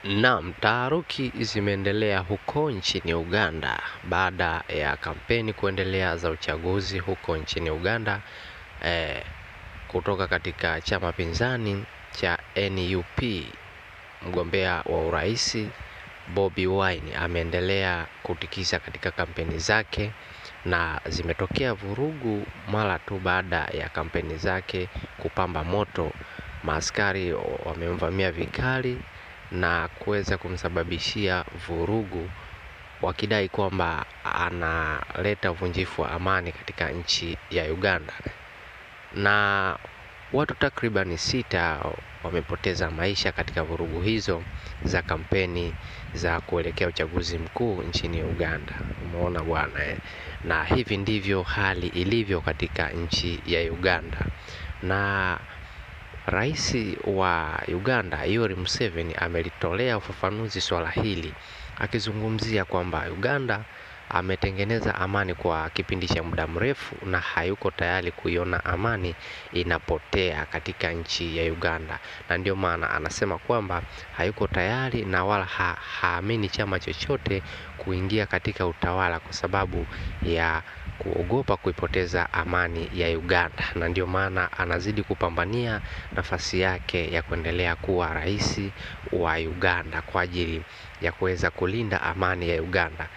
Naam, taharuki zimeendelea huko nchini Uganda baada ya kampeni kuendelea za uchaguzi huko nchini Uganda kutoka katika chama pinzani cha NUP. Mgombea wa urais Bobi Wine ameendelea kutikisa katika kampeni zake na zimetokea vurugu mara tu baada ya kampeni zake kupamba moto. Maaskari wamemvamia vikali na kuweza kumsababishia vurugu wakidai kwamba analeta uvunjifu wa amani katika nchi ya Uganda. Na watu takribani 6 wamepoteza maisha katika vurugu hizo za kampeni za kuelekea uchaguzi mkuu nchini Uganda. Umeona bwana? Na hivi ndivyo hali ilivyo katika nchi ya Uganda. Na Rais wa Uganda Yoweri Museveni amelitolea ufafanuzi swala hili akizungumzia kwamba Uganda ametengeneza amani kwa kipindi cha muda mrefu na hayuko tayari kuiona amani inapotea katika nchi ya Uganda. Na ndio maana anasema kwamba hayuko tayari na wala haamini chama chochote kuingia katika utawala kwa sababu ya kuogopa kuipoteza amani ya Uganda. Na ndio maana anazidi kupambania nafasi yake ya kuendelea kuwa rais wa Uganda kwa ajili ya kuweza kulinda amani ya Uganda.